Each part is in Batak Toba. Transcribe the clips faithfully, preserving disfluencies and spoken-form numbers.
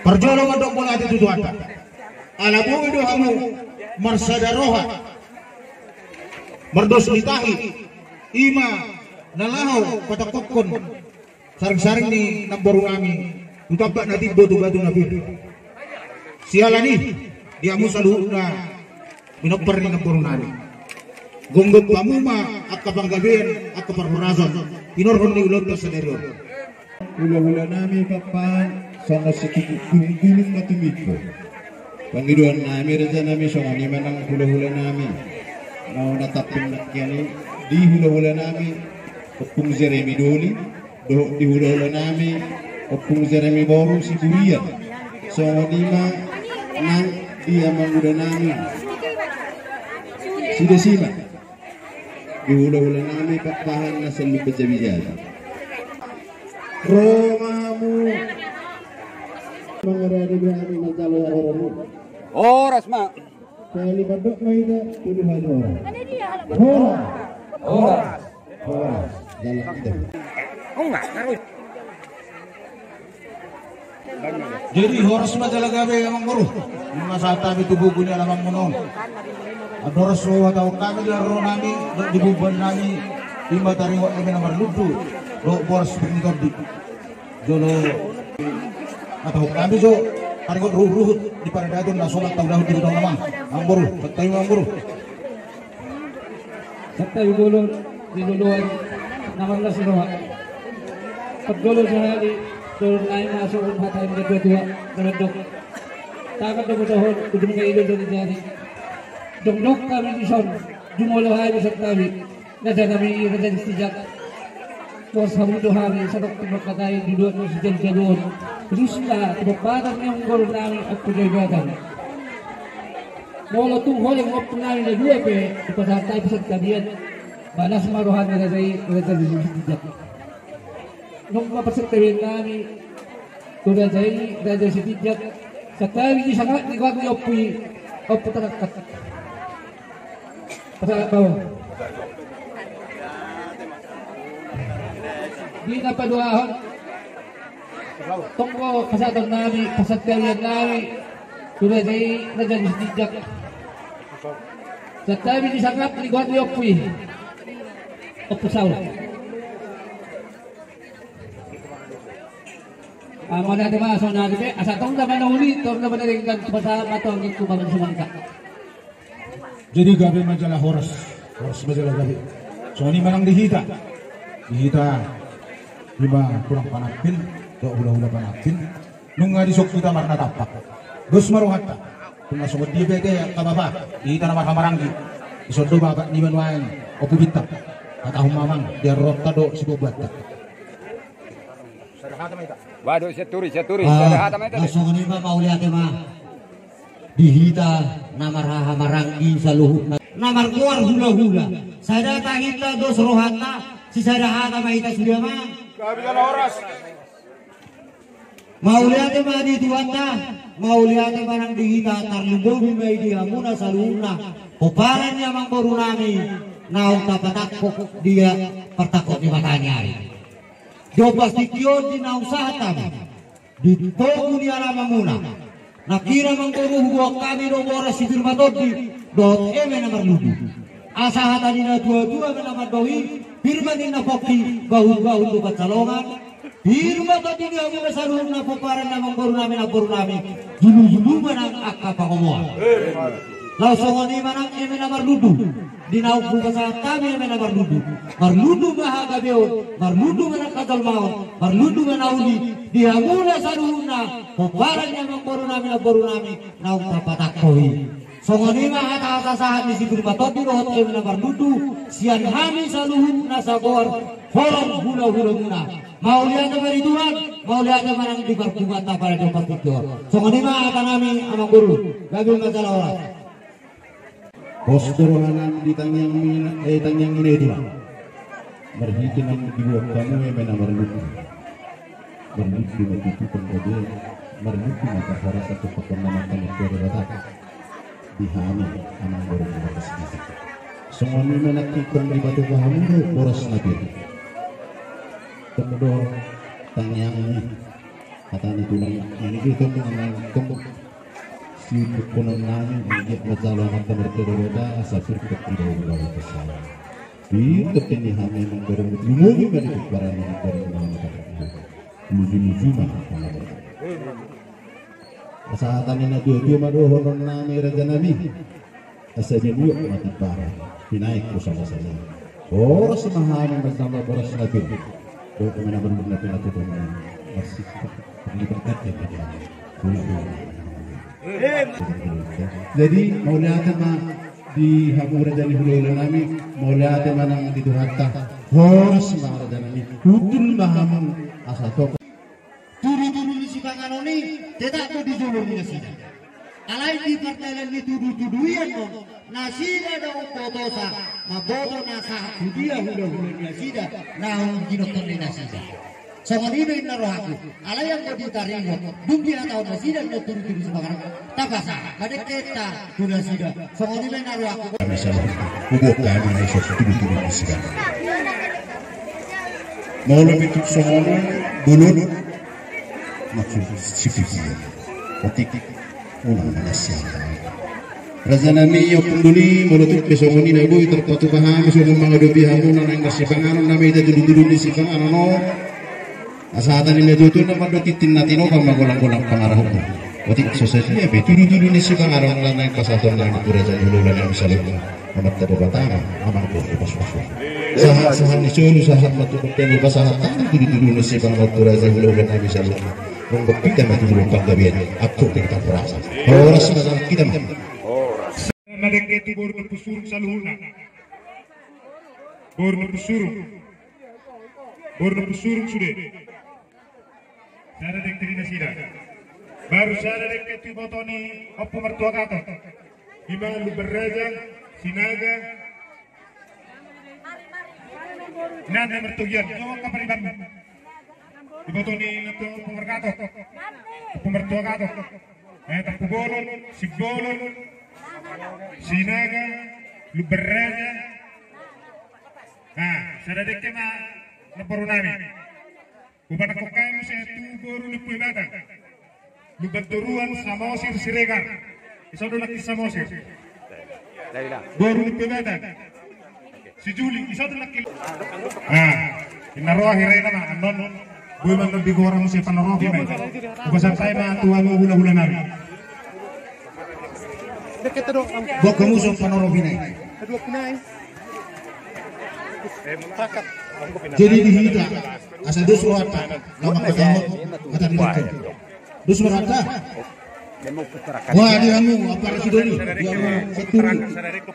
Parjolo mandok mauliate tu Tuhanta. Ala boi do hamu marsada roha, mardos ni tahi, i ma na laho patangkokhon saring-saring ni namboru nami tu tambak na timbo tu batu na pir. Siala ni i, di hamu saluhutna pinompar ni namboru nami. Gomgom hamu ma angka panggabean, angka parhorasan, tinorhon ni ulaonta sadari on. Hulahula nami Pakpahan, songon situtu gulung-gulung na tumimbo. Pangidoan nami raja nami, songon i ma nang hulahula nami. Naung na tampil nangkin i, di hulahula nami Ompung Jeremi Doli, dohot di hulahula nami Ompung Jeremi boru Siburian. Songon i ma nang di amangboru nami Sidesima. Di hulahula nami Pakpahan na selalu berjabi-jabi. Ro ma hamu. Mangarade be hami manjalo haroromu. Horas ma. Kali mandok ma hita tolu hali horas. Horas. Horas. Horas. Jalan kita. Jadi horas ma jala gabe amangboru. Nunga sahat hami tu buku ni alamanmuna on. Andorang so hatahon hami di haroro nami dohot di bubuan nami, i ma taringot eme na marlundu dohot boras ni tondi. Jolo hatahon hami jo taringot ruhut-ruhut di paradaton na somal taulahon di hita on amang. Amangboru, santabi ma amangboru. Santabi bolon di loloan na marlas roha. Parjolo sahali dohononnami ma songon hata ni natua-tua na mandok: Tangan do botohon, ujungna ido do dijari. Jongjong hami dison, jumolo hami santabi. Raja nami, raja ni Sitinjak. Boras hamu do hami sadok tu mangkatai di luat ni sijalu-jalu on. Terus na tu pomparan ni amangboru nami Ompu Jaya Batang. Molo tung holan ompu nami na dua pe dipasahat hami pasantabian, balas ma roha ni raja i, raja ni Sitinjak. Nunga pasantabian nami tu raja i, raja Sitinjak. Santabi di sangap ni goar ni ompu i, Ompu Tarangkat. Pasahat ma. Di na paduahon, tonggo pasahaton nami, pasantabian nami tu raja i, raja ni Sitinjak. Santabi di sangap ni goar ni ompu i, Ompu Saul. Mauliate ma sonari pe, asa tong na manauli, tong na manarenggan, tu pasahat ma tong i tu bagas sumangka. Jadi gabe ma jala horas, horas ma jala gabe. Songon i ma nang di hita. Di hita, i ma tulang Panampin, dohot hulahula Panampin. Nunga dison hita marnatampak. Dos ma rohanta. Tung na songon dia pe ate angka bapa, di hita na marhahamaranggi. Dison do bapa ni banua i, Ompu Bintang. Hatahon ma amang, di haroroanta dohot sibuat-buatta. Waduh, sian Turi, sian Turi. Ah, sada hata ma hita, na songon i ma, mauliate ma. Di hita na marhahamaranggi saluhutna, na margoar hulahula. Sada tahinta dos rohanta, sisada hata ma hita sude amang. Gabe jala horas. Mauliate ma di Tuhanta, mauliate ma nang di hita, tarlumobi ma i di hamuna saluhutna pomparan ni amangboru nami naung tapatangkok di partangkok ni mataniari. Di ombas tingki on di naung sahat hami di togu ni alamanmuna. Nangkin amangboru, huboan hami do boras si pir matondi dohot eme na marlundu. Asa hata ni natua-tua ma na mandok i, pir ma ninna pongki, bahul-bahul do pansalongan. Pir ma tondi ni hamuna saluhutna pomparan ni amangboru nami, namboru nami, julu-julu ma nang angka pangomoan. Laos songon i ma nang eme na marlundu. Di naung hupasahat hami eme na marlundu. Marlundu ma hagabeon, marlundu ma nang hajolmaon, marlundu ma na uli di hamuna saluhutna pomparan ni amangboru nami, namboru nami naung tapatangkok i. Songon i ma hata-hata sahat ni si pir matondi dohot eme na marlundu sian hami saluhut na sagoar horong hulahulamuna. Mauliate ma di Tuhan, mauliate ma nang di parpunguanta pala di ombas tingki on. Songon i ma hata nami amangboru, gabe ma jala horas. Pos do roha nami di tangiang ni, eh, tangiang ni natua. Marhite nang diboan hamu eme na marlundu. Marlundu ma tutu panggabean, marlundu ma parhorasan tu pangkon na mangkalinga Debata. Di hami amangboru ni bagas disi. Songon i ma nangkin tong dipatupa hamu do boras na pir. Tong do tangiang ni Hata ni tulang, ini dia tong, tong, si pukul enam ni dia masalah mata mertua dewata asa firkat tidak berlalu kesal. Di ini hanya memberi mujumuji dari kebaran memberi nama. Mujumuji mah. Asa hata ni na tuatua ma dohonon nami raja nami. Asa dia buat mati parah. Pinaik ku sama saja. Horas ma hami masalah horas na tu. Dohot mana berguna pina tu teman. Masih diberkati dia. Jadi mauliate ma di hamu raja ni hulahula nami, mauliate ma nang di Tuhanta. Horas ma raja nami. Tutu ma hamu asa toko. Tudutudu ni sipanganon i tetap do di jolo ni nasida. Alai di pardalan ni tudutudu i annon nasida do umbotosa mamboto na sahat tu dia hulahula ni nasida na hudok ni nasida. Songon i do inna rohangku. Alai anggo di taringot dung dihatahon nasida do tudutudu ni sipanganon, tapasahat ma dengkenta tu nasida. Songon i do inna rohangku. Kami salah. Hubuat kami na isos tudutudu ni sipanganon. Molo pintu songon bolon maksud sipipir. Otik unang manasihat. Raja nami, ia pun duli molo tuk pe songon i na boi tarpatupa hami songon mangadopi hamu na naeng marsipanganon nami ita tudutudu ni sipanganon on. Asa hata ni na tutu na mando tintin na tinopa ma golang-golang pangarahutna. Otik so sadia pe tudutudu ni sipanganon na naeng pasahaton nami tu raja ni hulahula nami saluhutna. Amanta Debata ma amang tu pasupasu. Sahat-sahat ni solu sahat ma tu kontenu pasahat tadi tudutudu ni sipanganon tu raja ni hulahula nami saluhutna. Monggo hita ma tu jolo panggabean. Aku kita perasa. Horas ma sahat hita ma. Na dengke tu boru ni Ompu Surung saluhutna. Boru ni Ompu Surung. Boru ni Ompu Surung sude. Sada dengke di nasida. Baru sada dengke tu iboto ni Ompu Mertua Gatot. Ima Lumban Raja, Sinaga. Nang na martogian, jawab ka paribanmu. Iboto ni Ompu Mertua Gatot. Ompu Mertua Gatot. Eh, Tampubolon, Simbolon, Sinaga, Lumban Raja. Nah, sada dengke ma namboru nami. Hupanangkok hami muse tu boru ni Ompu Batang. Lumban Toruan, Samosir, Siregar. Iso do nangkin Samosir. Boru ni Ompu Batang. Si Juli, iso do nangkin. Ah, inna roha hira i nama, annon. Boi ma annon digora muse Panorobi ma i. Hupasahat hami ma tu hamu hulahula nami. Boi hamu muse Panorobi ma i. Jadi di hita, asa dos rohanta, lamak ma tama, hata di dokter. Dos rohanta. Wah, di hamu, apa sidoli, di hamu senturi.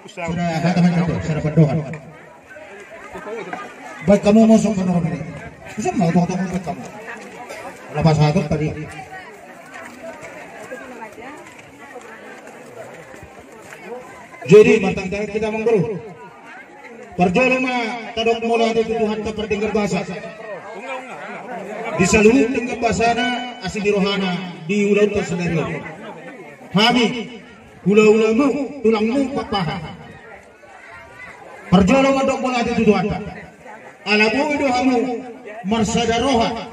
Sada hata hata, sada pandohan. Baen hamu muse Panorobi ma i. Susah ma, toko-toko baen hamu. Lapas hatot tadi. Jadi, martangiang hita amang boru. Parjolo ma tadok mauliate tu Tuhanta pardenggan basa. Di saluhut denggan basana, asi ni rohana, di ulaonta sadari on. Hami, hulahulamu, tulangmu, papaha. Parjolo ma tadok mauliate tu Tuhanta. Ala boi do hamu, marsada roha.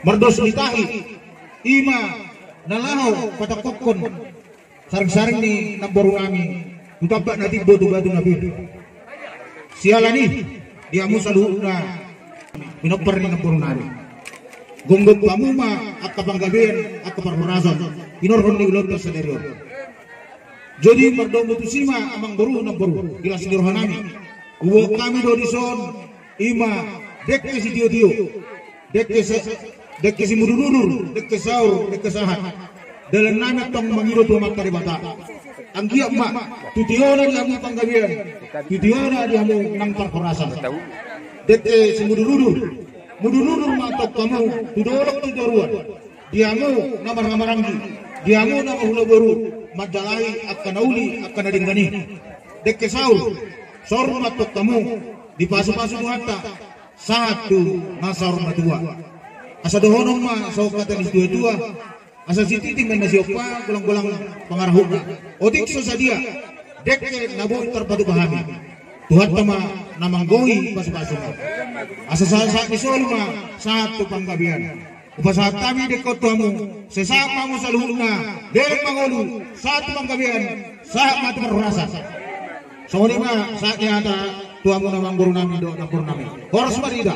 Mardos ni tahi, ima na laho patangkokhon. Saring-saring ni namboru nami, tu tambak na timbo tu batu na pir. Siala ni, di hamu saluhutna, pinompar ni namboru nami. Gomgom hamu ma angka panggabean, angka parhorasan, inorhon ni ulaonta sadari on. Jadi mardomu tusi ma amang boru namboru, di las ni roha nami. Huboan hami do dison, ima dengke sitiotio. Dengke sa-, dengke simudurudur, dengke saur, dengke sahat. Dalan nami antong mangido tu Amanta Debata. Anggiat ma, tu tiona di hamu panggabean, tu tiona di hamu nang parhorasan. Dengke simudurudur, mudurudur ma antong hamu, tu dolok tu toruan. Di hamu na marhahamaranggi, di hamu na marhulaboru, manjalahi angka na uli, angka na denggan i. Dengke saur, saur ma antong hamu, dipasupasu Tuhanta, sahat tu na saur matua. Asa dohonon ma songon hata ni situatua, asa sititi ma na siompa, golang-golang pangarahutna. Otik so sadia, dengke na boi tarpatupa hami. Tuhanta ma na manggohi pasupasuna. Asa sahat-sahat ni solu ma, sahat tu panggabean. Hupasahat hami dengkon tu hamu, sai sahat ma hamu saluhutna, leleng ma ngolu, sahat tu panggabean, sahat ma tu parhorasan. Songon i ma sahat ni hata tu hamu na amangboru nami dohot namboru nami. Horas ma di hita.